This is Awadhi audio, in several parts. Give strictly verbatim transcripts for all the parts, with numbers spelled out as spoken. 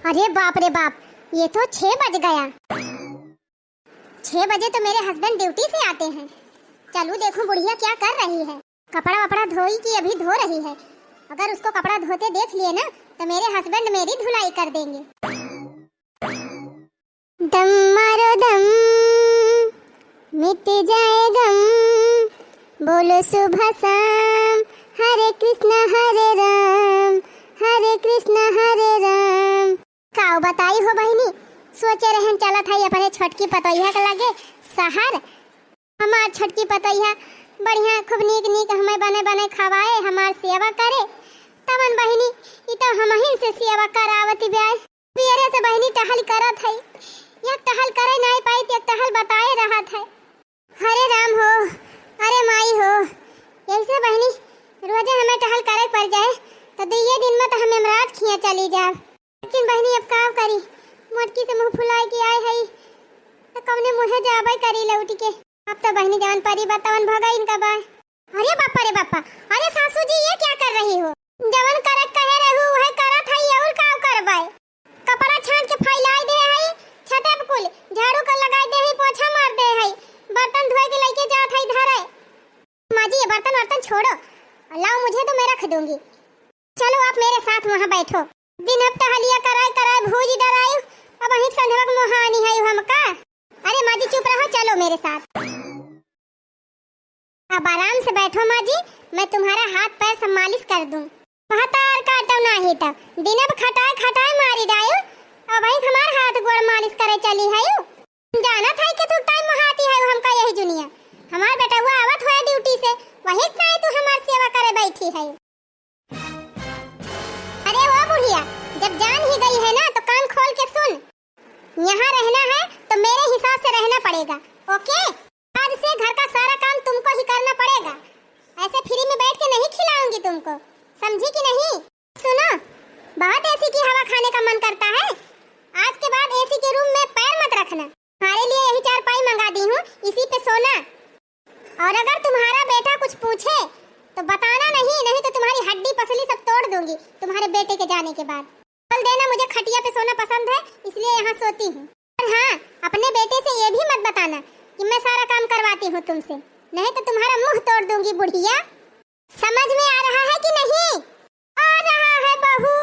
अरे बाप रे बाप, ये तो छह बज गया। छह बजे तो मेरे husband duty से आते हैं। चलूँ देखूँ बुढ़िया क्या कर रही है। कपड़ा वपड़ा धोई कि अभी धो रही है। अगर उसको कपड़ा धोते देख लिए ना तो मेरे husband मेरी धुलाई कर देंगे। दम मारो दम, मिट जाए गम, बोलो सुबह शाम, हरे कृष्णा हरे राम, हरे कृष्णा हरे राम। काउ बताई हो बहिनी, सोचे रहन चलत हई अपने छोटकी पतोहिया के लगे सहर। हमार छोटकी पतोहिया बढ़िया खूब नीक नीक हमें बने बने खवाए, हमार सेवा करे। तवन बहिनी, ई तो हमहिन से सेवा करावती ब्याय। पियरे से बहिनी टहल करत हई, एक टहल करे नाई पाई, एक टहल बताए रहत है। हरे राम हो, अरे माई हो, ऐसे बहिनी रोजे हमें टहल करे पड़ जाए तो दुइये दिन में तो हम यमराज खिया चली जाब। लेकिन बहिनी अब का करी, मोटकी से मुंह फुलाए के आए हई तो कौने मुंहे जाबे करी लौट के। अब तो बहिनी जवन परी बा तवन भगा इनका बा। अरे बापा रे बापा, अरे सासू जी ये क्या कर रही हो? जवन करत कहे रहू वह करत हई, और का करबे? कपड़ा छांट के फैलाई दे हई, छते पे कुल झाड़ू कर लगाई दे हई, पोछा मार दे हई, बर्तन धोए के लेके जात हई धरे। माँ जी ये बर्तन वर्तन छोड़ो, लाओ मुझे दो, मैं रख दूंगी। चलो आप मेरे साथ वहाँ बैठो। दिन अब टहलिया कराए कराए भूज डरायु, अब अहिक संधवा के मोहानी है हमका। अरे माँ जी चुप रहो, चलो मेरे साथ। अब आराम से बैठो माँ जी, मैं तुम्हारा हाथ पैर सब मालिश कर दूं। भतार काटो नाही तब, दिन अब खटाए खटाए मारी डायु, अब अहिक हमार हाथ गोड़ मालिश करे चली है। जानत है कि तू टाइम मोहाती है हमका यही जुनिया। हमार बेटवा आवत होए ड्यूटी से, वही ताई तू हमार सेवा करे बैठी है। अरे ओ बुढ़िया, जब जान ही गई है ना तो कान खोल के सुन। यहाँ रहना है तो मेरे हिसाब से रहना पड़ेगा, ओके? आज से घर का सारा काम तुमको ही करना पड़ेगा। ऐसे फ्री में बैठ के नहीं खिलाऊंगी तुमको, समझी कि नहीं? सुनो, बहुत एसी की हवा खाने का मन करता है। आज के बाद एसी के रूम में पैर मत रखना। तुम्हारे लिए यही चारपाई मंगा दी हूँ, इसी पे सोना। और अगर तुम्हारा बेटा कुछ पूछे तो बताना नहीं, नहीं तो तुम्हारी हड्डी पसली सब तोड़ दूंगी तुम्हारे बेटे के जाने के बाद। बोल देना मुझे खटिया पे सोना पसंद है, इसलिए यहाँ सोती हूँ। और हाँ, अपने बेटे से ये भी मत बताना कि मैं सारा काम करवाती हूँ तुमसे, नहीं तो तुम्हारा मुंह तोड़ दूंगी बुढ़िया। समझ में आ रहा है कि नहीं? आ रहा है बहू।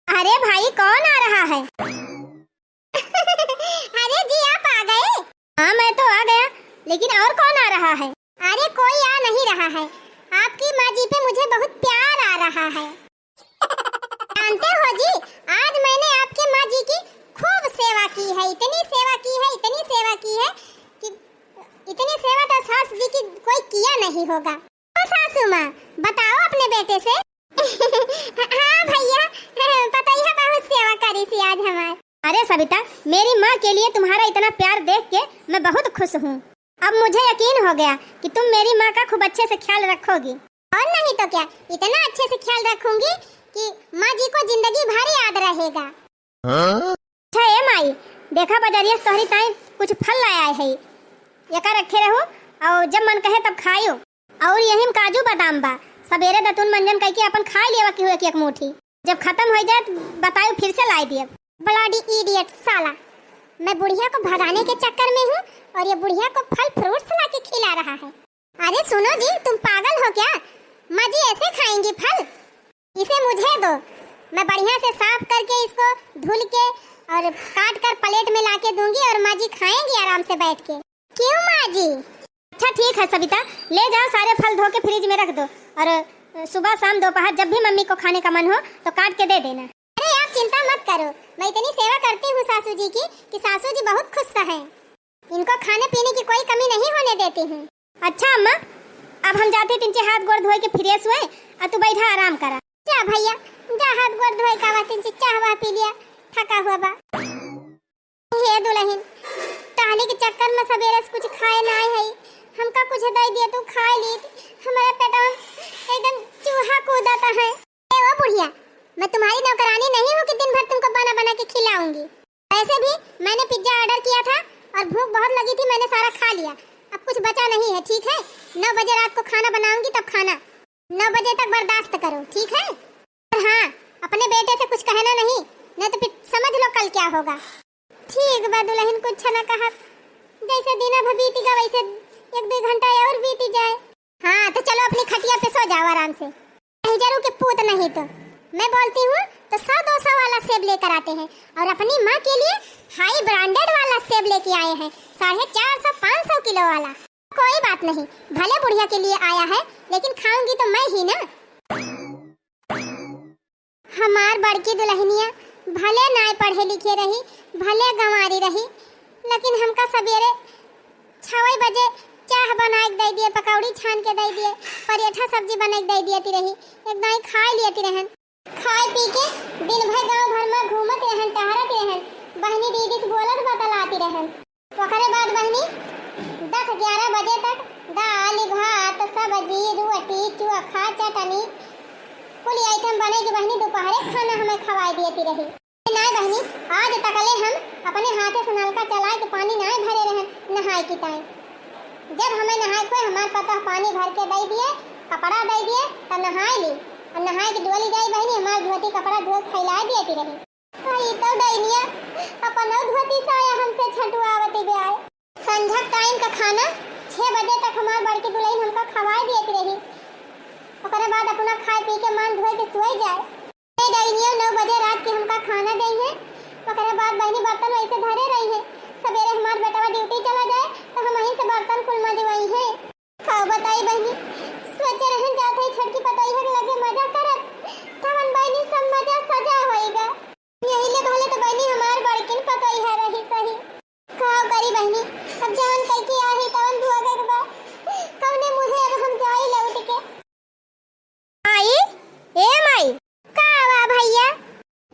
अरे भाई, कौन आ रहा है? अरे जी, आप आ गए? हाँ, मैं तो आ गया, लेकिन और कौन आ रहा है? अरे कोई आ नहीं रहा है, आपकी माँ जी पे मुझे बहुत प्यार आ रहा है। जानते हो जी, आज मैंने आपके माँ जी की खूब सेवा की है, इतनी सेवा की है, इतनी सेवा की है कि इतनी सेवा तो सास जी की कोई किया नहीं होगा। ओ सासू माँ, बताओ अपने बेटे से। हाँ भैया, पतोहिया बहुत सेवा करी सी आज हमार। अरे सविता, मेरी माँ के लिए तुम्हारा इतना प्यार देख के मैं बहुत खुश हूँ। अब मुझे यकीन हो गया कि तुम मेरी माँ का खूब अच्छे से ख्याल रखोगी। और नहीं तो क्या, इतना अच्छे से ख्याल रखूंगी कि माँ जी को जिंदगी भर याद रहेगा। हाँ? अच्छा ए माई, देखा बजरिया से तोहरी ताई कुछ फल लाए आए है, एका रखे रहू और जब मन कहे तब खायू। और यही में काजू बादाम बा, सबेरे दतुन मंजन कइके अपन खाए लेवा की हुए कि एक मुट्ठी, जब खत्म हो जाए तो बतायू फिर से लाए दिए। Bloody idiot साला, मैं बुढ़िया को भगाने के चक्कर में हूँ और ये बुढ़िया को फल फ्रूट्स ला के खिला रहा है। अरे सुनो जी, तुम पागल हो क्या? माँ जी ऐसे खाएंगी फल? इसे मुझे दो, मैं बढ़िया से साफ करके इसको धुल के और काट कर प्लेट में लाके दूंगी और माँ जी खाएंगी आराम से बैठ के। क्यों माँ जी? अच्छा ठीक है सविता, ले जाओ सारे फल धो के फ्रिज में रख दो और अ, सुबह शाम दोपहर जब भी मम्मी को खाने का मन हो तो काट के दे देना। अरे आप चिंता मत करो, मैं इतनी सेवा करती हूँ सासू जी की कि सासू जी बहुत खुश हैं। इनको खाने पीने की कोई कमी नहीं होने देती हूँ। अच्छा अम्मा, अब हम जाते तिनचे हाथ गोड़ धोए के फ्रेश हुए, आ तू बैठा आराम करा। जा भैया, जा हाथ गोड़ धोए का आवा, तिनचे चाह वाह पी लिया, थका हुआ बा। हे दुल्हन, टहली के चक्कर में सबेरे से कुछ खाए नाई है, हमका कुछ दे दिए तू खाए ली, हमारे पेटवा में एकदम चूहा कूदता है। ए ओ बुढ़िया, मैं तुम्हारी नौकरानी नहीं हूँ कि दिन भर तुमको बना बना के खिलाऊंगी। वैसे भी मैंने पिज्जा ऑर्डर किया था और भूख बहुत लगी थी, मैंने सारा खा लिया, अब कुछ बचा नहीं है, ठीक है? नौ बजे रात को खाना बनाऊंगी तब खाना, नौ बजे तक बर्दाश्त करो, ठीक है? और हाँ, अपने बेटे से कुछ कहना नहीं, नहीं तो फिर समझ लो कल क्या होगा। ठीक बा दुलहिन, कुछ न कहब, जैसे दिन अब बीती गा वैसे एक दो घंटा और बीती जाए। हाँ तो चलो अपनी खटिया पे सो जाओ आराम से। नहीं जरू के पूत नहीं तो मैं बोलती हूँ तो सौ दो सौ वाला सेब लेकर आते हैं और अपनी माँ के लिए हाई ब्रांडेड वाला सेब लेके आए हैं, साढ़े चार सौ पाँच सौ किलो वाला। कोई बात नहीं, भले बुढ़िया के लिए आया है लेकिन खाऊंगी तो मैं ही ना। हमार बड़की दुलहिनिया भले नाय पढ़े लिखे रही, भले गंवारी रही, लेकिन हमका सबेरे छवई बजे चाह बनाए के दे दिए, पकौड़ी छान के दे दिए, परेठा सब्जी बनाए के दे दिए ती रही, एक दाई खाए लिए ती रहन। खाए पी के दिन भर गांव भर में घूमत रहन, टहरत रहन, बहनी दीदी से बोलत बतलाती रहन। ओकरे बाद बहिनी दस ग्यारह बजे तक दाल, भात, सब्जी, रोटी, चोखा, चटनी, कुल आइटम बने के बहिनी दोपहरे खाना हमें खवाए दिए ती रही। नाय बहिनी, आज तकले हम अपने हाथे से नलका चलाए के पानी नाय भरे रहन नहाए की ताई। जब हमें नहाए कोई हमार पतोह पानी भर के दे दिए, कपड़ा दे दिए, तब नहाए ली। और नहाए के डोली जाई बहिनी, हमार धोती कपड़ा धो के फैलाए दिए ती रही। ई तो डैनिया अपन धोती साया हमसे छटुआवती बे आए। संझा टाइम का खाना छह बजे तक हमार बड़की दुलहिन हमका खवाए देत रही। ओकरे बाद अपना खाए पी के मान धोए के सोए जाए। ए डैनिया नौ बजे रात के हमका खाना देई है। ओकरे बाद बहिनी बर्तन वैसे धरे रही है। सबेरे हमार बेटवा ड्यूटी चला जाए तो हम वहीं से बर्तन कुल मजवाई है। का बताई बहिनी, सोचे रहन जात है छोटकी पतोहिया के लगे मजा करत, तवन बहिनी सब मजा सजा होइगा। यही ले भले तो बहिनी हमार बड़किन पतोहिया रही सही। का करी बहिनी, अब जवन कह के आही तवन भोगे के बा। कौने मुँहे अब हम जाई लौट के। माई, ए माई, का बा भैया?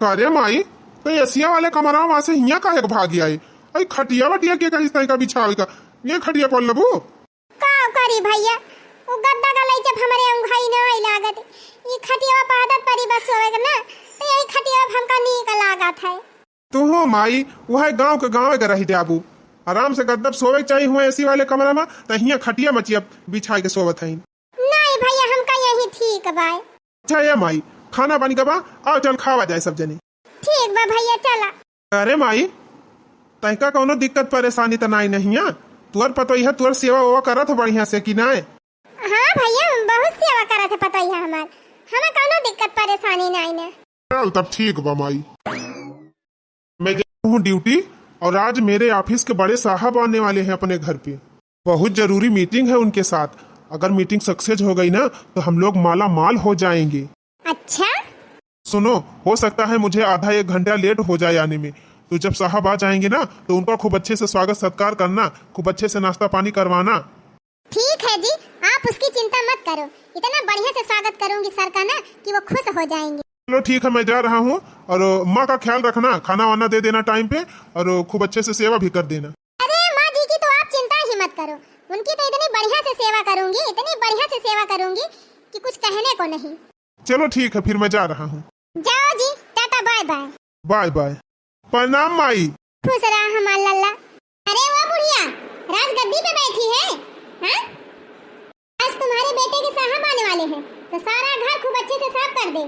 अरे माई, तो एसिया वाले कमरा में से हियाँ काहे के भागी आई? आई खटिया वटिया के कहीं तय का बिछावे का? ये खटिया पर लेबू? का करी भैया, उ गद्दा का लइके हमरे उंघाई ना आई लागत। ई खटिया पर आदत परी बस सोवे के ना, तो यही खटिया पर हमका नीक लागत है। तू हो माई, वह गाँव के गाँव के रह जाबू। आराम से गद्दा पे सोवे के चाहिए हुआ एसी वाले कमरा में, तो हियाँ खटिया मचिया बिछाए के सोवत है। नहीं भैया, हमका यही ठीक बाय। अच्छा ए माई, खाना पानी का बा, आओ चल खावा जाए सब जने। ठीक बा भैया, चला। अरे माई, तैका कौनो दिक्कत परेशानी त नाई नहिया? तुअर पतोहिया तुअर सेवा वेवा करत ह बढ़िया से कि नाय? हाँ भैया, बहुत सेवा करत है पतोहिया हमार, हमें कौनो दिक्कत परेशानी नाई न। चल तब ठीक बा माई। मैं जा रहा हूँ ड्यूटी, और आज मेरे ऑफिस के बड़े साहब आने वाले हैं अपने घर पे। बहुत जरूरी मीटिंग है उनके साथ। अगर मीटिंग सक्सेस हो गई ना, तो हम लोग माला माल हो जाएंगे। अच्छा? सुनो, हो सकता है मुझे आधा एक घंटा लेट हो जाए आने में, तो जब साहब आ जाएंगे ना, तो उनका खूब अच्छे से स्वागत सत्कार करना, खूब अच्छे से नाश्ता पानी करवाना। ठीक है जी, आप उसकी चिंता मत करो, इतना बढ़िया से स्वागत करूंगी सर का ना कि वो खुश हो जाएंगे। चलो ठीक है, मैं जा रहा हूँ, और माँ का ख्याल रखना, खाना वाना दे देना टाइम पे, और खूब अच्छे से सेवा भी कर देना। अरे माँ जी की तो आप चिंता ही मत करो, उनकी तो इतनी बढ़िया से सेवा करूंगी, इतनी बढ़िया से सेवा करूंगी कि कुछ कहने को नहीं। चलो ठीक है, फिर मैं जा रहा हूँ। जाओ जी, tata bye bye. Bye bye. प्रणाम माई। खुश रहा हमार लल्ला। अरे वो बुढ़िया, राजगद्दी पे बैठी है, हाँ? आज तुम्हारे बेटे के साहब आने वाले हैं, तो सारा घर खूब अच्छे से साफ कर दे।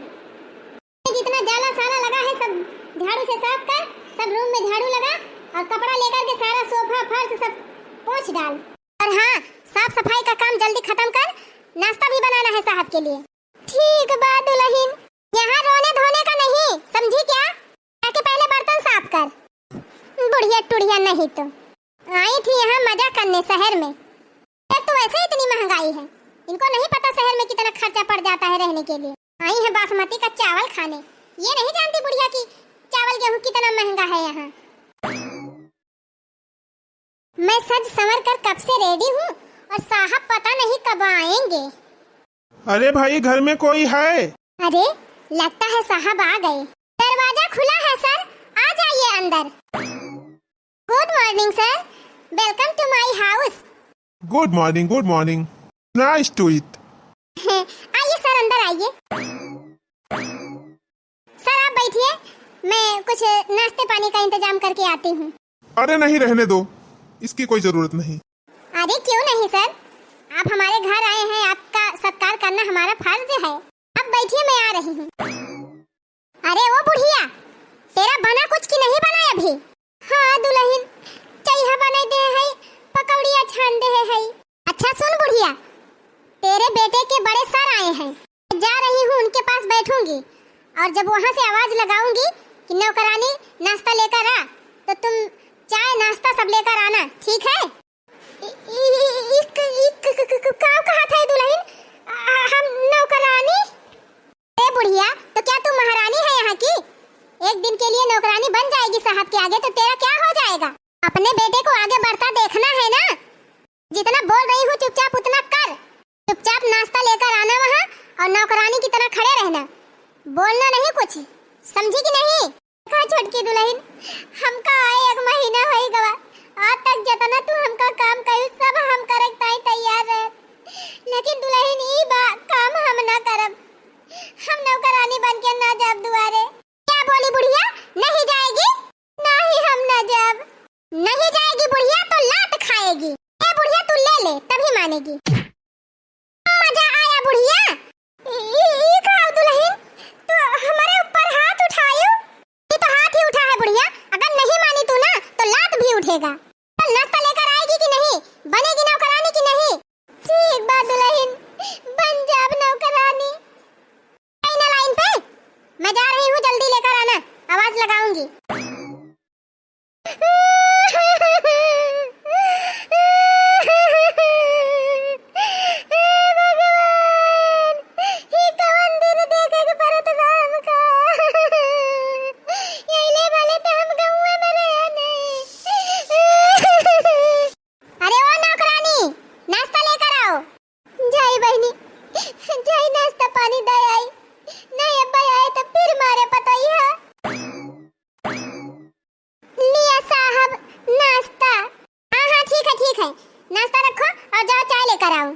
जितना जाला साला लगा है, सब झाड़ू से साफ कर, सब रूम में झाड़ू लगा और कपड़ा लेकर के सारा सोफा फर्श सब पोंछ डाल। और हाँ, साफ सफाई का काम जल्दी खत्म कर, नाश्ता भी बनाना है साहब के लिए। ठीक बा दुलहिन, यहाँ रोने धोने का नहीं, समझी क्या? जाके पहले बर्तन साफ कर। बुढ़िया टुढ़िया नहीं तो। आई थी यहाँ मजा करने शहर में। एक तो वैसे इतनी महंगाई है, इनको नहीं पता शहर में कितना खर्चा पड़ जाता है रहने के लिए। आई है बासमती का चावल खाने, ये नहीं जानती बुढ़िया कि चावल गेहूँ कितना महंगा है यहाँ। मैं सज संवर कर कब से रेडी हूँ और साहब पता नहीं कब आएंगे। अरे भाई, घर में कोई है? अरे, लगता है साहब आ गए। दरवाजा खुला है सर, आ जाइए अंदर। Good morning sir, welcome to my house। Good morning, good morning, nice to it। आइए सर, अंदर आइए। सर, आप बैठिए, मैं कुछ नाश्ते पानी का इंतजाम करके आती हूँ। अरे नहीं, रहने दो, इसकी कोई जरूरत नहीं। अरे क्यों नहीं सर, आप हमारे घर आए हैं, आपका सत्कार करना हमारा फर्ज है। आप बैठिए, मैं आ रही हूँ। अरे ओ बुढ़िया, तेरा और जब वहाँ से आवाज लगाऊंगी कि नौकरानी, नाश्ता लेकर आ, तो तुम चाय नाश्ता सब लेकर आना, ठीक है? इ-, इ-, इ-, इ-, क-, इ-, क-, क-, क-, क-, का कहा था ये दुल्हन? आ, हम नौकरानी? ए बुढ़िया, तो क्या तू महारानी है यहाँ की? एक दिन के लिए नौकरानी बन जाएगी साहब के आगे तो तेरा क्या हो जाएगा? अपने बेटे को आगे बढ़ता देखना है ना। जितना बोल रही हूँ चुपचाप उतना कर। चुपचाप नाश्ता लेकर आना वहाँ और नौकरानी की तरह खड़े रहना, बोलना नहीं कुछ, समझी कि नहीं? देखा छोटकी दुल्हन, हमका आए एक महीना होई गवा, आज तक जितना तू हमका काम कही सब हम करे ताई तैयार रहे, लेकिन दुल्हन ई बा काम हम ना करब, हम नौकरानी बन के ना जाब दुआरे। क्या बोली बुढ़िया, नहीं जाएगी? नहीं, हम ना जाब। नहीं जाएगी बुढ़िया तो लात खाएगी। ए बुढ़िया तू ले ले तभी मानेगी। मजा आया बुढ़िया। ई, ई, ई का दुल्हन, तू हमारे ऊपर हाथ उठायो? ये तो हाथ ही उठा है बुढ़िया, अगर नहीं मानी तू ना तो लात भी उठेगा। कल नाश्ता लेकर आएगी कि नहीं, बनेगी नौकरानी कि नहीं? ठीक बा दुल्हन, बन जाब नौकरानी। आई ना लाइन पे, मैं जा रही हूँ, जल्दी लेकर आना, आवाज लगाऊंगी। हे भगवान, ई कवन दिन देखे के परत बा हमका? यहिले भले तो हम गौवा में रहे नहीं। अरे ओ नौकरानी, नाश्ता लेकर आओ। जाई बहिनी, जाई नाश्ता पानी दे आई। नहीं अब्बा आए तो फिर मारे पतोहिया। लिया साहब, नाश्ता। हाँ, हाँ, ठीक है, ठीक है। नाश्ता रखो और जाओ चाय लेकर आओ।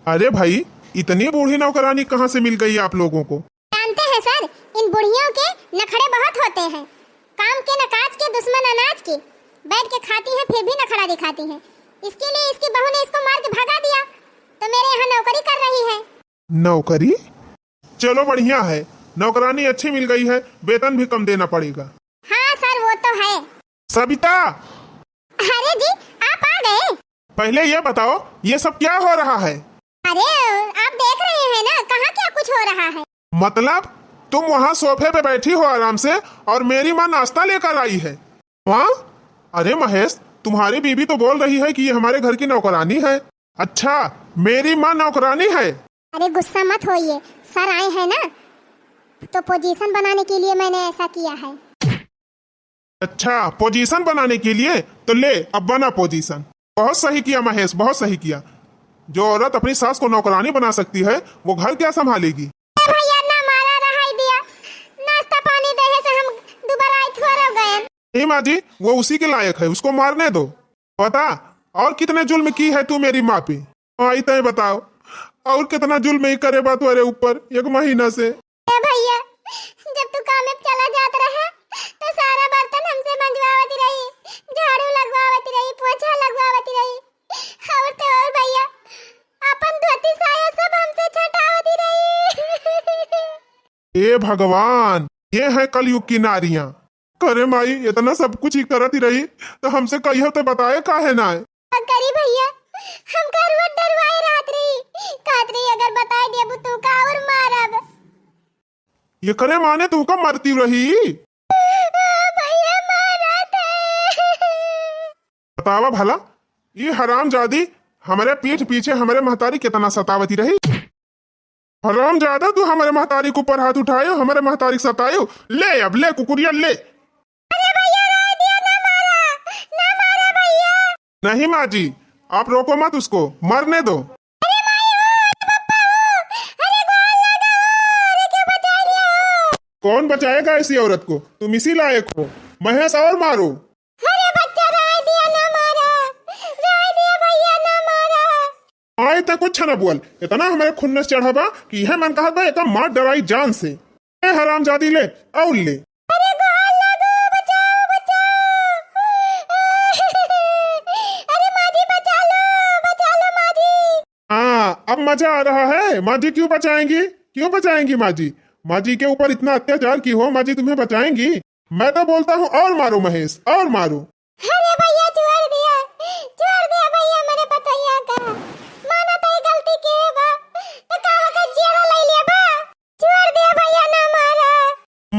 अरे भाई, इतनी बूढ़ी नौकरानी कहाँ से मिल गई आप लोगों को? जानते हैं सर, इन बुढ़ियों के नखड़े बहुत होते हैं। काम के न काज के, दुश्मन अनाज के। बैठ के खाती हैं, फिर भी नखड़ा दिखाती हैं। इसके लिए इसकी बहू ने इसको मार के भगा दिया, तो मेरे यहाँ नौकरी कर रही है। नौकरी? चलो बढ़िया है, नौकरानी अच्छी मिल गई है, वेतन भी कम देना पड़ेगा। हाँ सर, वो तो है। सबिता! अरे जी, आप आ गए? पहले ये बताओ, ये सब क्या हो रहा है? अरे, आप देख रहे हैं ना, कहाँ क्या कुछ हो रहा है। मतलब, तुम वहाँ सोफे पे बैठी हो आराम से और मेरी माँ नाश्ता लेकर आई है। हाँ? अरे महेश, तुम्हारी बीवी तो बोल रही है कि ये हमारे घर की नौकरानी है। अच्छा, मेरी माँ नौकरानी है? अरे गुस्सा मत होइए, सर आए हैं ना, तो पोजीशन बनाने के लिए मैंने ऐसा किया है। अच्छा, पोजीशन बनाने के लिए? तो ले, अब बना पोजीशन। बहुत सही किया महेश, बहुत सही किया। जो औरत अपनी सास को नौकरानी बना सकती है, वो घर क्या संभालेगी? ए भैया, ना मारा, रहाई दिया। नाश्ता पानी देहे से हम दुबारा आई थोड़े गए। ए माँ जी, वो उसी के लायक है, उसको मारने दो। बता, और कितने जुल्म की है तू मेरी माँ पे? आई तय बताओ, और कितना जुल्म ही करे बा तोरे ऊपर एक महीना से। ए भैया, जब तू काम में चला जात रहे, तो सारा बर्तन हमसे मंजवावत रही, झाड़ू लगवावत रही, पोछा लगवावत रही, और तो और भैया, अपन धोती साया सब हमसे छटावत रही। ए भगवान, ये है कलयुग की नारियां। करे माई, इतना सब कुछ ही करत ही रही, तो हमसे कहियो तो बताए काहे ना है? का करी भैया, हमका रोज डरवाए रहत रही, कहत रही अगर बताए देबू तो का और मारब। ये करे माने तू का मरती रही? भैया मारत है। बतावा भला, ई हरामजादी हमरे पीठ पीछे हमरे महतारी कितना सतावती रही। हरामजादा, तू हमरे महतारी के ऊपर हाथ उठायो, हमरे महतारी के सतायो। ले अब, ले कुकुरिया, ले। अरे भैया, रह दिया, ना मारा, ना मारा भैया। नहीं माँ जी, आप रोको मत उसको, मरने दो। अरे माई हो, अरे पप्पा हो, अरे गोल लगा हो, अरे क्यों बचा लिया हो? कौन बचाएगा ऐसी औरत को? तुम इसी लायक हो। महेश, और मारो। अरे बच्चा, रह दिया, ना मारा, रह दिया भैया, ना मारा। आए ते कुछ न बोल, इतना हमरे खुन्नस चढ़ा बा कि यह मन कहत बा एका मार डराई जान से। ए हरामजादी, ले, और ले। अरे गोल लागो, बचाओ, बचाओ। अरे माँ जी, बचा लो, बचा लो माँ जी। हाँ, अब मजा आ रहा है। माँ जी क्यों बचाएंगी, क्यों बचाएंगी माँ जी? माँ जी के ऊपर इतना अत्याचार की हो, माँ जी तुम्हें बचाएंगी? मैं तो बोलता हूँ और मारो महेश, और मारो। अरे भैया छोड़ दिया, छोड़ दिया भैया, मेरे पतैया का। माना तो ये गलती के बा, तो का वक्त जियरा ले लिया बा। छोड़ दिया भैया, ना मारा।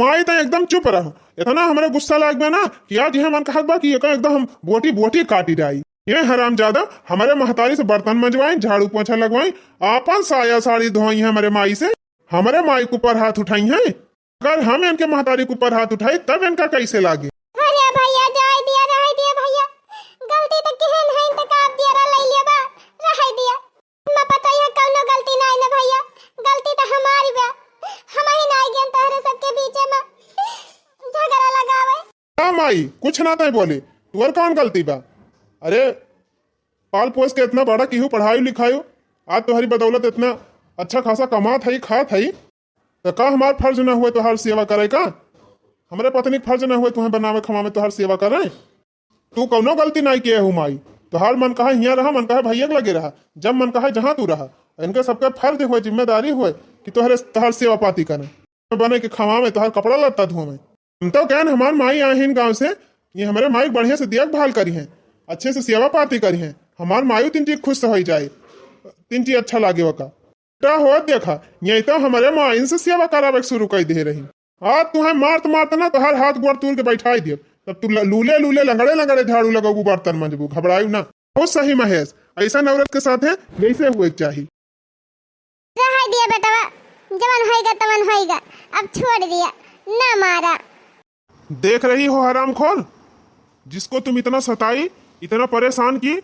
माई त एकदम चुप रह। इतना हमरे गुस्सा लाग बा ना कि आज यह मन कहत बा कि एका एकदम हम बोटी बोटी काटी डाई। ये हरामजादा हमरे महतारी से बर्तन मंजवाई, झाड़ू पोछा लगवाई, आपन साया साड़ी धोई है हमरे माई से, हमरे माई के ऊपर हाथ उठाई है। अगर हम इनके महतारी के ऊपर हाथ उठाई तब इनका कैसे लागे? अरे भैया, जाए दिया, रह दिया भैया, गलती तो केहन है, तो का आप दिया ले लिया बा, रह दिया। मैं पता है कौनो गलती नाई ना भैया, गलती तो हमारी बा, हम ही नाई गेन तोहरे सबके बीच में झगड़ा लगावे। का माई, कुछ ना तय बोले, तुअर कौन गलती बा? अरे, पाल पोस के इतना बड़ा किहू पढ़ायो लिखायो, आज तोहरी बदौलत इतना अच्छा खासा कमात हई, खात हई, तो का हमार फर्ज ना हुए तोहार सेवा करे का? हमरे पत्नी के फर्ज ना हुए तुहें बनावे खवावे तोहार सेवा करे? तू कौनो गलती नाई किए हो माई, तोहार मन कहा हियाँ रहा, मन कहा भैया के लगे रहा, जब मन कहा जहाँ तू रहा। इनके सबके फर्ज हुए, जिम्मेदारी हुए कि तोहरे, तोहार सेवा पाती करे, बने के खवावे, तोहार कपड़ा लत्ता धोवे। हम तो कहन हमार माई आहिन गाँव से, ये हमरे माई के बढ़िया से देखभाल करी हैं, अच्छे से सेवा पाती करी हैं, हमार माई तीन चीज खुश हो जाए, तीन चीज अच्छा लागे ओका। बेटा हो देखा, ये तो हमरे माइन से सेवा करावे के शुरू कर दे रही। आज तुहें मारत मारत ना तोहार हाथ गोड़ तूर के बैठाई दियो, तब तू ल-, लूले लूले लंगड़े लंगड़े झाड़ू लगबू, बर्तन मंजबू, घबरायू ना। बहुत सही महेश, ऐसा औरत के साथ है जैसे हुए के चाही। रहाई दिया बेटवा, जवन होइगा तवन होइगा, अब छोड़ दिया, ना मारा। देख रही हो हरामखोर, जिसको तुम इतना सताई, इतना परेशान की,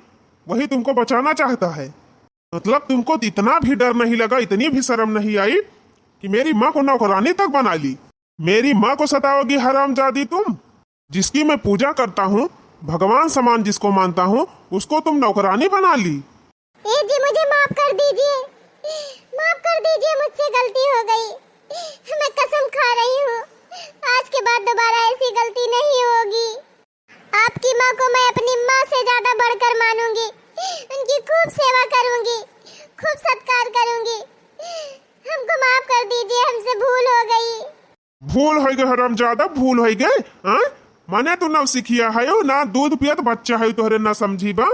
वही तुमको बचाना चाहता है। मतलब तुमको इतना भी डर नहीं लगा, इतनी भी शर्म नहीं आई कि मेरी माँ को नौकरानी तक बना ली। मेरी माँ को सताओगी हरामजादी तुम? जिसकी मैं पूजा करता हूँ, भगवान समान जिसको मानता हूँ, उसको तुम नौकरानी बना ली। ए जी, मुझे माफ कर दीजिए, माफ कर दीजिए, मुझसे गलती हो गई। मैं कसम खा रही हूँ, आज के बाद दोबारा ऐसी गलती नहीं होगी। आपकी माँ को मैं अपनी माँ से ज्यादा बढ़कर मानूंगी, उनकी खूब सेवा करूंगी, खूब सत्कार करूंगी। हमको माफ कर दीजिए, हमसे भूल हो गई। भूल होइ गए हरामजादा, भूल होइ गए, हाँ? माने तू नौसिखिया हयो, ना दूध पियत बच्चा हयो, तोहरे ना समझी बा।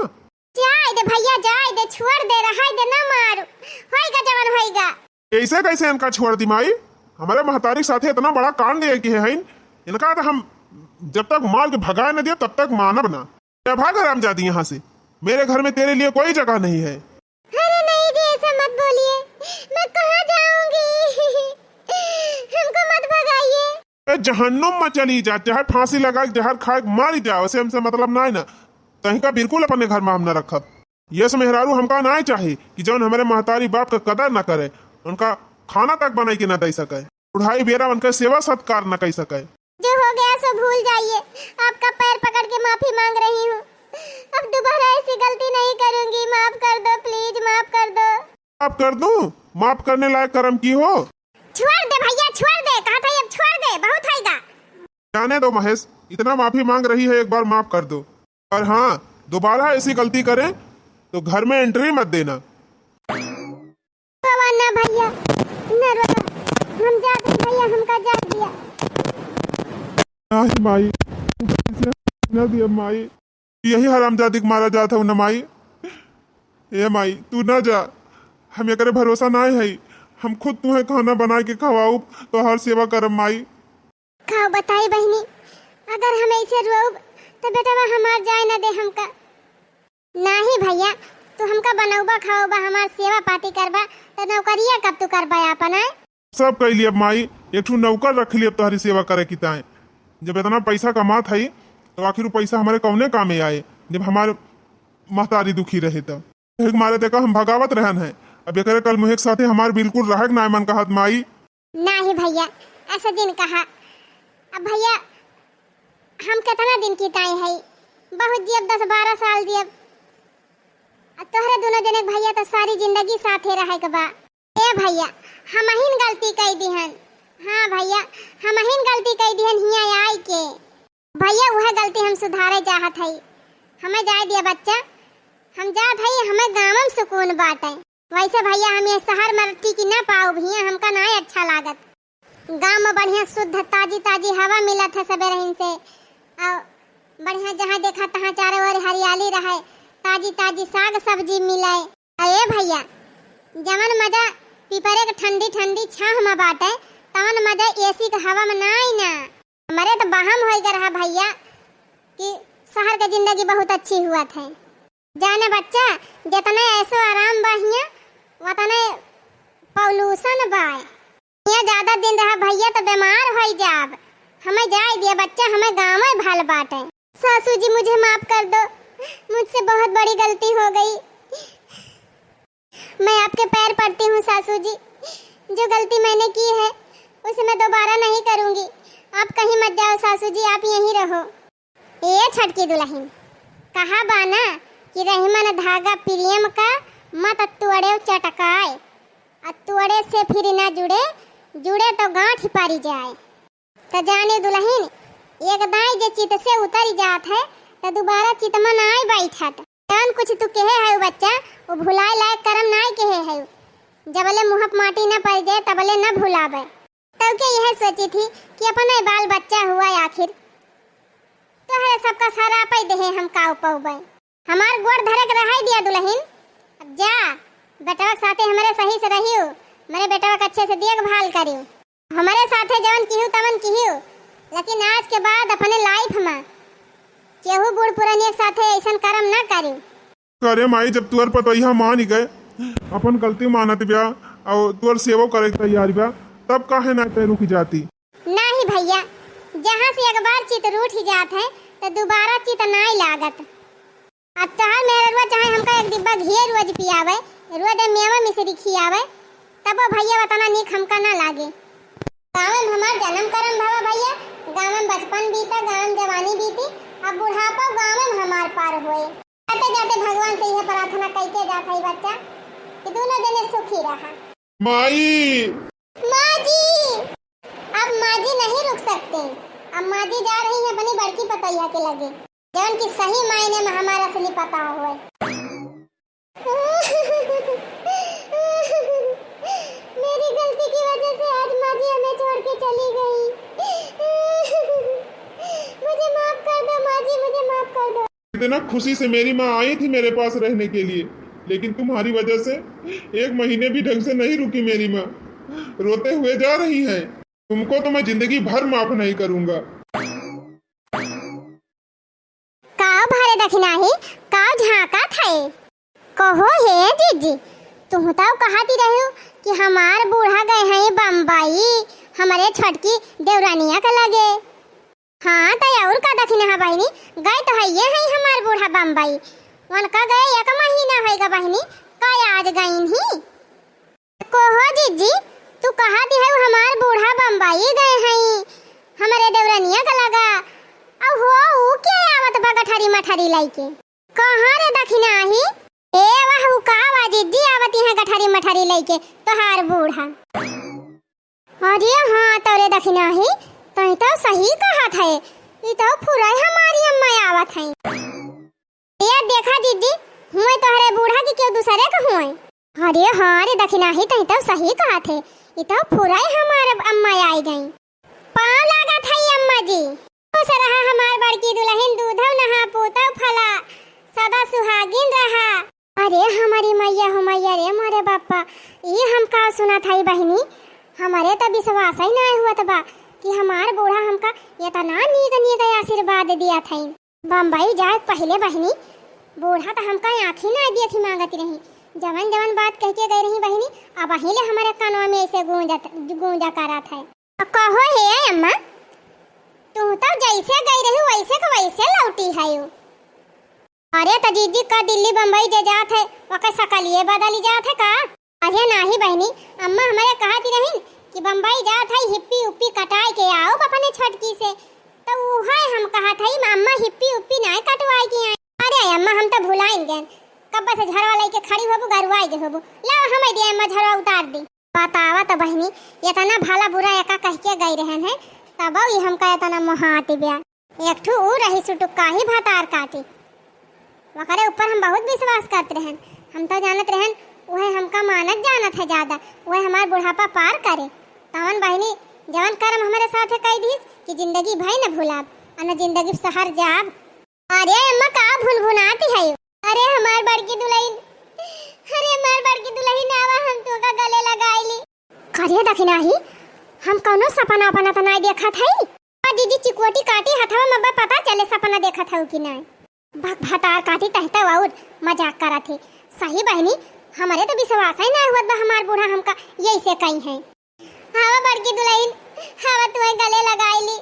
जाए दे भैया, जाए दे, छोड़ दे, रहाई दे, ना मारू, होइगा जवन होइगा। कैसे कैसे इनका छोड़ दी माई? हमारे महतारी के साथे इतना बड़ा कांड ये किए हैं, इनका तो हम जब तक मार के भगाए न दिए तब तक मानब ना। क्या भाग हरामजादी यहाँ से, मेरे घर में तेरे लिए कोई जगह नहीं है। अरे नहीं जी, ऐसा मत बोलिए, मैं कहाँ जाऊंगी? हमको मत भगाइए। ए, जहन्नुम में चली जा, चाहे फांसी लगा के जहर खाए के मारी जा, उसे हमसे मतलब ना है ना। तहिका बिल्कुल अपने घर में हम न रखब। यस मेहरारू, हमका ना चाही कि जौन हमारे महतारी बाप का कदर न करे, उनका खाना तक बनाई के न दे सके, बुढ़ाई बेरा उनका सेवा सत्कार न कर सके। जो हो गया सो भूल जाइए, आपका पैर पकड़ के माफी मांग रही हूँ, अब दोबारा ऐसी गलती नहीं करूंगी, माफ कर दो, please माफ कर दो। माफ कर दूं? माफ करने लायक कर्म की हो? छोड़ दे भैया, छोड़ दे, कहा था अब छोड़ दे, बहुत होइगा। जाने दो महेश, इतना माफी मांग रही है, एक बार माफ कर दो। और हाँ, दोबारा ऐसी गलती करें तो घर में entry मत देना। रोवा ना भैया, ना रोवा, हम जात हैं भैया, हमका जाए दिया। नहीं माई, इसे ना दिया माई। यही हरामजादी के मारा जात है ना माई। ए माई, तू ना जा, हम एकरे भरोसा ना है। हम खुद तुहें खाना बना के खवाउब, तोहार सेवा करब माई। का बताई बहिनी, अगर हम ऐसे रोब तो बेटवा हमार जाए ना दे हमका। नाही भैया, तू हमका बनौबा खवौबा, हमार सेवा पाती करबा, तो नौकरिया कब तू करबा आपन, आय? सब कैली अब माई, एक ठू नौकर रख ली अब तोहरी सेवा करे की ताय। जब इतना पैसा कमात हई, तो आखिर वो पैसा हमारे कौने कामे आए, जब हमार महतारी दुखी रहे तो? एक मारे देखा हम भगावत रहन है, अब एकरे कल मुहे के साथे हमार बिल्कुल रहक नाय मन कहत माई। नाही भैया, ऐसा जिन कहा। अब भैया, हम कितना दिन की ताई है, बहुत जियब दस बारह साल जियब। अब तोहरे दोनों जने के भैया तो सारी जिंदगी साथे रहे के बा। ए भैया, हमहिन गलती कई दिहन। हाँ भैया, हमहिन गलती कई दिहन हियाँ आए के। भैया, वह गलती हम सुधारे चाहत हई। हमें जाए दिया बच्चा, हम जात हई, हमें गाँव में सुकून बाटे। वैसे भैया, हम ये शहर में टिकी ना पाउब, हियाँ हमका ना अच्छा लागत। गाँव में बढ़िया शुद्ध ताजी ताजी हवा मिलत है सबेरहिन से, और बढ़िया जहाँ देखा तहाँ चारों ओर हरियाली रहे, ताजी ताजी साग सब्जी मिले। अरे भैया, जवन मजा पीपरे के ठंडी ठंडी छाह में बाटे, तवन मजा एसी के हवा में नाई ना। हमरे तो बहम होई ग रहा भइया कि शहर के जिंदगी बहुत अच्छी हुअत है। जाने बच्चा, जितने ऐसो आराम बा हियाँ, वतने pollution बा। हियाँ ज्यादा दिन रहा भइया तो बीमार होई जाब। हमें जाए दिया बच्चा, हमें गाँवे भल बाटे। सासू जी, मुझे माफ कर दो, मुझसे बहुत बड़ी गलती हो गई। मैं आपके पैर पड़ती हूँ सासू जी, जो गलती मैंने की है उसे मैं दोबारा नहीं करूँगी। आप कहीं मत जाओ सासू जी, आप यहीं रहो। ए छोटकी दुलहिन, कहा बा ना कि रहिमन धागा प्रेम का, मत तोड़े चटकाए, आ तोड़े से फिर ना जुड़े, जुड़े तो गांठ ही पारी जाए। त जाने दुलहिन, एक दाई जे चित से उतरी जात है, त दुबारा चित में नाई बैठत। जौन कुछ तू कहे है बच्चा, वो भुलाए लायक करम नाई कहे है। जबले मुँह प माटी न पड़ जाए, तबले न भुलावे। तब के यह सोची थी कि अपने बाल बच्चा हुआ आखिर, तोहरे सबका सरापै देहे हम का पौबे। हमार गोड़ धरे के रहाई दिया दुलहिन। अब जा, बेटवा के साथे हमरे सही से रहियो, हमरे बेटवा के अच्छे से देखभाल करियो। हमरे साथे जवन किहू तवन किहू, लेकिन आज के बाद अपने life में केहू बूढ़ पुरानिया के साथे ऐसन करम ना करियो। करे माई, जब तुअर पतोहिया मान गए, अपन गलती मानत ब्या और तुअर सेवा करे के तैयार ब्या, तब काहे ना ते रुक जाती? नाही भइया, जहाँ से एक बार चित रूठ ही जात है, तो दुबारा चित नाई लागत। अब तोहार मेहररुआ चाहे हमका एक डिब्बा घी रोज पियावे, रोज मेवा मिश्री खियावे, तबो भइया वतना नीक हमका ना लागे। गाँव में हमार जन्म करम भवा भइया, गाँव में बचपन बीता, गाँव में जवानी बीती, अब बुढ़ापा गाँव में हमार पार होए। जाते जाते भगवान से यह प्रार्थना कइके जात हई बच्चा कि दोनों जने सुखी रहा। माई! माँ जी! अब माँ जी नहीं रुक सकती। अब माँ जी जा रही हैं अपनी बड़की पतोहिया के लगे, जौन की सही मायने में हमारा असली पता हुए। मेरी गलती की वजह से आज माँ जी हमें छोड़ के चली गई। मुझे माफ कर दो माँ जी, मुझे माफ कर दो। इतना खुशी से मेरी माँ आई थी मेरे पास रहने के लिए, लेकिन तुम्हारी वजह से एक महीने भी ढंग से नहीं रुकी मेरी माँ। रोते हुए जा रही हैं। तुमको तो मैं जिंदगी भर माफ नहीं करूंगा। काव भरे दखिनाही, काव झांकत है? कहो हे जीजी, तुहू तउ कहती रह्यू कि हमार बूढ़ा गए हैं बम्बई, हमरे छोटकी देवरानिया के लगे। हाँ, त अउर का दखिनहा बहिनी, गए तो हइये हैं हमार बूढ़ा बम्बई। उनका गए एक महीना होइगा बहिनी, का आज गइन ही? कहो जीजी, तू कहती हउ हमार बूढ़ा बम्बई गए हैं, हमरे देवरनिया के लगा। अउ हो, ऊ के आवत बा गठरी मठरी लइके? कहाँ रे दखिनाही? ए वाह, ऊ का बा जीजी आवती हैं गठरी मठरी लइके, तोहार बूढ़ा। अरे हाँ, तोरे दखिनाही, तई तो सही कहत है, ई तो फुराई हमारी अम्मा आवत है। ए देखा जीजी, हुए तोहरे बूढ़ा की केहू दूसरे के हुए। अरे हाँ रे दखिनाही, तई तो सही कहत है, ई तो फुराई हमार अम्मा आई गई। पाँव लागत है अम्मा जी। खुश रहा हमार बड़की दुलहिन, दूधव नहा पूतव फला, सदा सुहागिन रहा। अरे हमारी मैया हो मैया रे मोरे बापा, ई हम का सुनत हई बहिनी, हमरे त विश्वास ही नाय हुअत बा कि हमार बूढ़ा हमका एतना नीक नीक आशीर्वाद दियत हई। बम्बई जाए पहिले बहिनी, बूढ़ा त हमका आँखी नाय दियत ही मांगत रही, जवन जवन बात कह के गई रही बहिनी, अबहीं ले हमरे कानवा में ऐसे गूंजत, गूंजा करत है। कहो हे अम्मा, तू तो जैसे गई रही वैसे के वैसे लौटी है। अरे त जीजी का दिल्ली बम्बई जे जात है, ओकर सकलिए बदली जात है का? अरे नाही बहिनी, अम्मा हमरे कहत रहिन कि बम्बई जात है, हिप्पी उप्पी कटाए के आओ अपने छोटकी से। त उहे हम कहत हई, अम्मा हिप्पी उप्पी नाय कटवाए के आई। अरे अम्मा, हम त भुलाइन गए, कब से झरवा लेके खड़ी होबू, गरुआई गए होबू। लाओ हमें दे अम्मा, झरवा उतार दी। बतावा त बहिनी, एतना भला बुरा एका कह के गई रहन है, तब ई हमका एतना मोहात ब्या। एक ठू ऊ रही सुटुक्का ही भतार काटी, ओकरे ऊपर हम बहुत विश्वास करत रहन। हम तो जानत रहन, उहे हमका मानत जानत है ज्यादा, उहे हमार बुढ़ापा पार करे। तवन बहिनी, जवन करम हमरे साथे कई दिस कि जिंदगी भई न भुलाब, अन जिंदगी सहर जाब। अरे अम्मा, का भुनभुनाती है? अरे हमार बड़की दुलहिन, अरे हमार बड़की दुलहिन, आवा हम तोका गले लगाई ली। अरे दखिनाही, हम कौनो सपना अपना त नाय देखत हई। आ दीदी चिकोटी काटी हथवा में बा, पता चले सपना देखत हऊ कि नाय। भक भतार काटी तहता और मजाक करत ही। सही बहिनी, हमरे त विश्वास ही नाय हुअत बा हमार बूढ़ा हमका यही से कही है। हवा बड़की दुलहिन, हवा तुहे गले लगाई ली।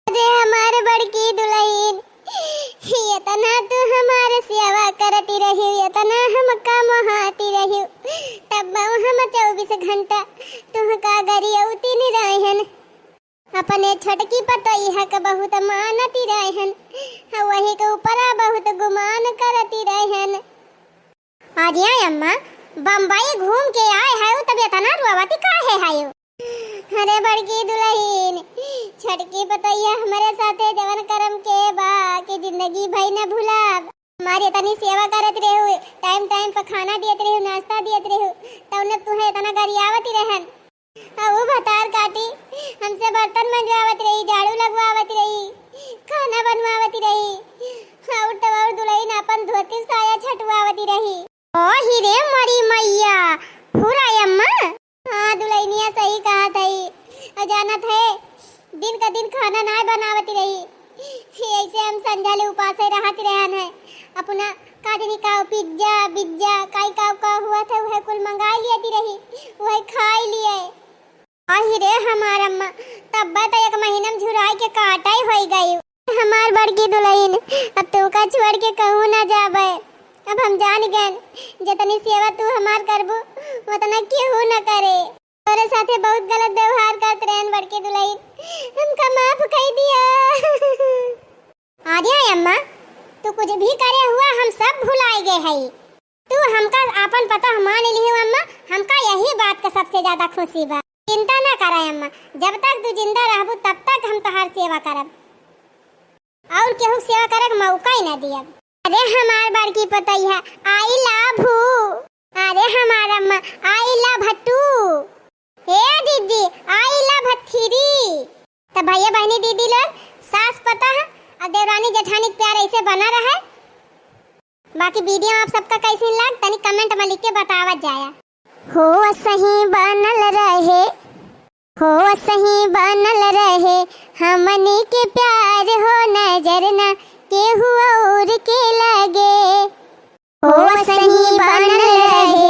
अरे हमार बड़की दुलहिन, एतना तू हमार सेवा करती रही, एतना हमका मोहाती रही, तब हम चउबीस घंटा तुहका गरियौती नि रहन। अपने छोटकी पतोहिया के बहुत मानती रहन, वही के ऊपर बहुत गुमान करती रहन। अरे अम्मा, बम्बई घूम के आए हऊ तब एतना रोवती काहे हऊ? अरे बड़की दुलहिन, छोटकी पतोहिया हमरे साथे जवन करम के बा कि जिंदगी भई न भुलाब। हमारी एतनी सेवा करत रहू, टाइम टाइम पर खाना दियत रहू, नाश्ता दियत रहू, तउने तुहे एतना गरियावती रहन। आ ऊ भतार काटी हमसे बर्तन मंजवावत रही, झाड़ू लगवावत रही, खाना बनवावत रही, और तब और दुलहिन अपन धोती साया छटवावत रही। ओ ही रे मोरी मैया, फुरा अम्मा। हाँ दुलहिनिया सही कहत हई। और जानत है, दिन का दिन खाना नाय बनावत रही, ऐसे हम संझा ले उपास रहत रहन है। अपना का जानी का पिज्जा बिज्जा काई का का हुआ था, वह कुल मंगाई लियती रही, वह खाई लिए। अही रे हमार अम्मा, तब्बा त एक महीना में झुराई के काटाई होई गई। हमार बड़की दुलहिन, अब तुमका छोड़ के कहूँ ना जाबे। अब हम जान गए, जितनी सेवा तू हमार करबू, उतना केहू न करे। तोरे साथे बहुत गलत व्यवहार करत रहन बड़की दुलहिन, हमका माफ कई दिया। अरे अम्मा, तू कुछ भी करे हुआ, हम सब भुलाए गए हई। तू हमका आपन पतोह मान लिहू अम्मा, हमका यही बात का सबसे ज्यादा खुशी बा। चिंता ना करे अम्मा, जब तक तू जिंदा रहबू तब तक हम तोहार सेवा करब, और केहू सेवा करे के मौका ही ना दियब। अरे हमार बड़की पतोहिया, I love you। अरे हमार अम्मा, I love two। ए दीदी, I love three। त भैया बहनी दीदी लोग, सास पतोह और देवरानी जेठानी के प्यार ऐसे बना रहे। बाकी वीडियो आप सबका कैसी लाग, तनी कमेंट में लिख के बतावत जाया। हो सही बनल रहे, हो सही बनल रहे हमनी के प्यार हो, नजर ना केहू और के लगे। हो सही बनल रहे